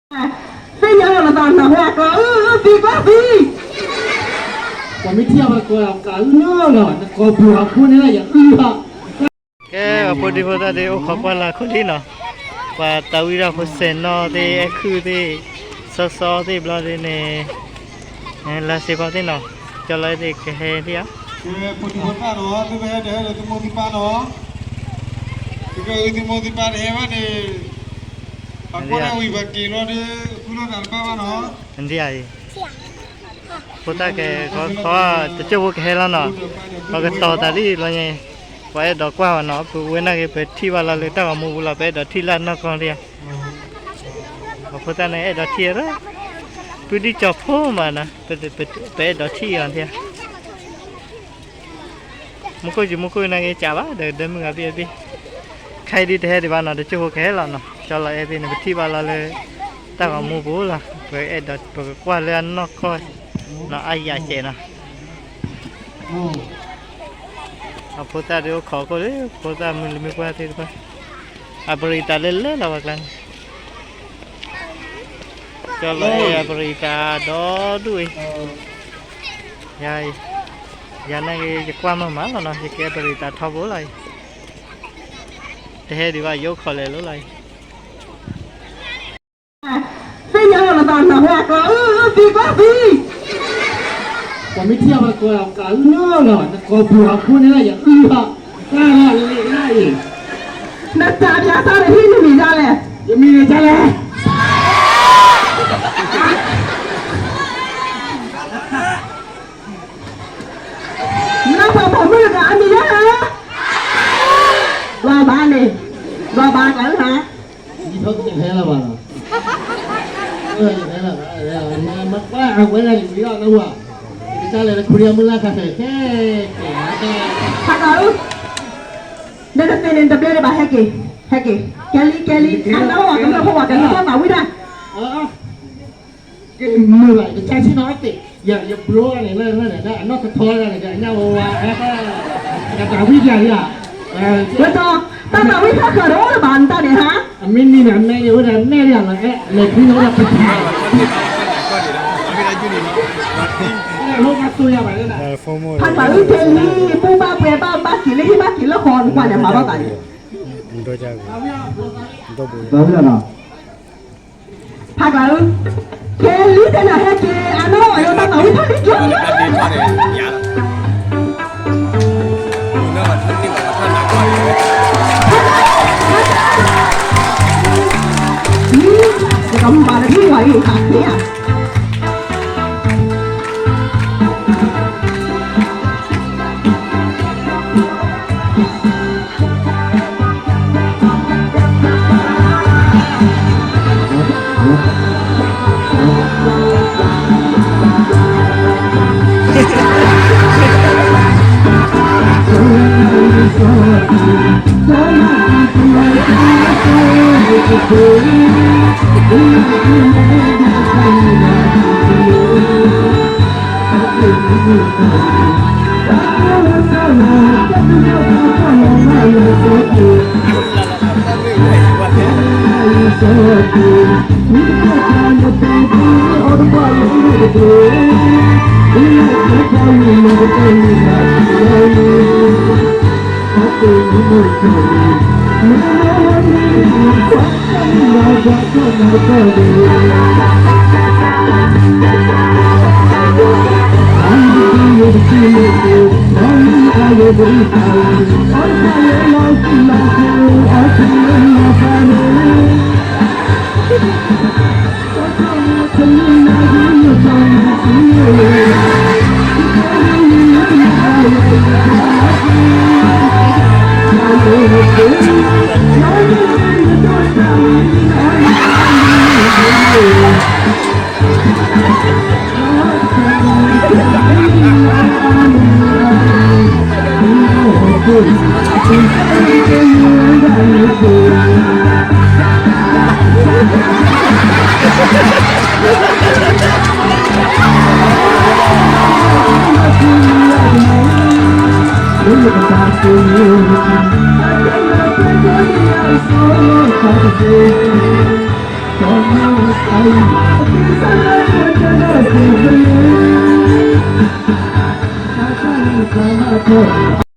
သ့ၣ်ညါလီၤနသးနၢ်ဟူအကျါ အုၣ်အုၣ်သံကျါသံ, ပှၤမ့ၢ်ထံၣ်အီၤဘၣ်ကီးအကးလီၤလီၤ နကိာ်ပူၤအဃိန့ၣ်လၢယအုၣ်ဘၣ်. ကဲ အဖိဒံဖိသၣ်သ့ၣ် အိၣ်ခိးကွၢ်လၢခိၣ်လံနီၤ, ပှၤတၢ်ဝံထီၣ်ဖိစဲးနီၣ်သ့ၣ် အဲၣ်ခုၣ်သ့ၣ် စီစီသ့ၣ်ဘျီဒ်န့ၣ် လၢစ့ဖီသ့ၣ်နီၤ, ကၠီလီၤအဲၣ်သ့ၣ်ကဟဲဒံးဧါ, ဖိဒံဖိသၣ်နီၤ သုကဟဲတဟဲဒီးသုမိၢ်သုပၢ်နီၤ, သုကဟဲသုမိၢ်သုပၢ်တဟဲဘၣ်န့ၣ် ပှၤကွၢ်တၢ်ဝံၤပှၤက့ၤလီၤဒီး ဃုလိာ်သးတဘၣ်ဘၣ်နီၤ. ဒ်အံၤ ဖိသၣ်ကဲ ခီ တကၠိၢ်ဖိကဟဲလီၤနီၤ, ပှၤကတီၤသးလံဘျီညါ, ပှၤအဲၣ်ဒိးကွၢ်ဘၣ်နီၤ, ပဝဲနာ်က့ၤ ပထံၣ်ဘၣ်လီၤလၢတၢ်ဂီၤမူပူၤလီၤ, ပအဲၣ်ဒိးထံၣ်လၢအနီၢ်ကီၢ်ဒံးဧါ, ပှၤဖိသၣ်န့ၣ်အဲၣ်ဒိးထံၣ်ရၢ, ပုၢ်ဒံကၠီဖိမးနီၤ, ပအဲၣ်ဒိးထံၣ်အီၤဒံးဧါ. မူခိၣ်ယံၤမူခိၣ်နာ်က့ၤကးဘၣ် ဒီးဒၢမုၢ်ဂၤဘ့ၣ်အဘ့ၣ်, ခဲအံၤဒ်တဟဲဒံးဘၣ်နီၤ, တကၠိၢ်ဖိကဟဲလီၤနီၤ, ကၠီလီၤအဲၣ်သ့ၣ်န့ၣ် ပထံၣ်ဘၣ်လီၤလၢ တၢ်ဂီၤမူပူၤလီၤ, ပအဲၣ်ဒိး ပကကွၢ်လၢအနီၢ်ကီၢ်နီၤ, အါယၤစဲးနီၤ. အဖိသၣ်ဒ်အိၣ်ခိးခိၣ်လၢ ဖိသၣ်မုၢ်လၢမ့ၢ်ပှၢ်သ့ၣ်တဖၣ်, အပရံးတၢ်လၢလၢလီၤပှၤကျါန့ၣ်, ကၠီလီၤအဲၣ်အပရံးတၢ်ဒီဒူၣ်အံၤ, ယၤအံၤ, ယၤနာ်က့ၤ ယကွၢ်မၤမၤလီၤနီၤ, ယကဲပရံးတၢ်ထီဘိလီၤအံၤ, တဟဲဒံးဘၣ် ယအိၣ်ခိးလဲၤလိၤလီၤအံၤ. သ့ၣ်ညါလီၤနသးနၢ်ဟူအကျါ အုၣ်အုၣ်သံကျါသံ, ပှၤမ့ၢ်ထံၣ်အီၤဘၣ်ကီးအကးလီၤလီၤ နကိာ်ပူၤအဃိန့ၣ်လၢယအုၣ်ဘၣ်, တၢ်လီၤလၢအံၤ, နတၢ်ပၠးသးတဟံၣ်နမံၤဒ်လဲၣ်, ယမံၤန့ၣ်ဒ်လဲၣ်. နပှၤပိာ်မုၣ်တဂၤအမံၤဒ်လဲၣ်, ဘၣ်ဘၣ်န့ၣ်, ဘၣ်ဘၣ်ကျၢၤဟါ, ယထီၣ်တဟဲလၢၤဘၣ်နီၤ, ယဟဲလၢၤဘၣ်, မ့ၢ်ကွၢ်အဝဲဒၣ်န့ၣ် ဝံၤအီၣ်လၢဝၤ, ယကစၢ်လဲၤလၢခူရံအမုၢ်လၢ်ခါဆဲးခဲကဲ, ဖးကျၢၤဧၢ, နတသ့န့ၣ် နတဘျဲဒံးဘၣ် ဟဲက့ၤ, ဟဲက့ၤ, ကဲလံ ကဲလံ, ဟဲက့ၤလီၤ ကမၢဖိဝၤ ကဲလံ သီသးဝံၣ်တၢ် မုာ်ဘၣ် ယကစၢ်ဆ့ၣ်နီၤအသ့ၣ်, ယဘျီန့ၣ် လၢအနီၢ်ကထီန့ၣ် အညၣ်ဝါဝါ, ယတၢ်ဝံၣ်ယၤလံဧါ, ဝဲဒီး တၢ်သးဝံၣ်တၢ်ဃၢၤတအိၣ်လၢၤဘၣ် နတၢ်န့ၣ်ဟါ, အမ့ၢ်န့ၣ်န့ၣ် အမဲာ်ယဝဲဒၣ်မဲာ်လံဧါလီၤ, လဲၤခရံာ်န့ၣ်ဝဲဒၣ်ပထံၣ်, လိၣ်ဘၣ်တိၢ်ယၤဘၣ်လၢ, ဖးကျၢၤအုၣ်က့ၤလံ, ပူၣ်ဘၣ်ပှဲၤဘၣ် ဘၣ်က့ၤလၢဟံၣ်ဘၣ်က့ၤလၢဃီ နကွၢ်န့ၣ်မၤဘၣ်သးန့ၣ်, ဖးကျၢၤဧၢ, ခဲလံတနၤဟဲက့ၤ အနီၢ်အီၤယိတၢ်သးဝံၣ်ထီၣ်လံ, ယကမၤလၢဟံၣ်ဝဲအံၤ အခ့ဧါ.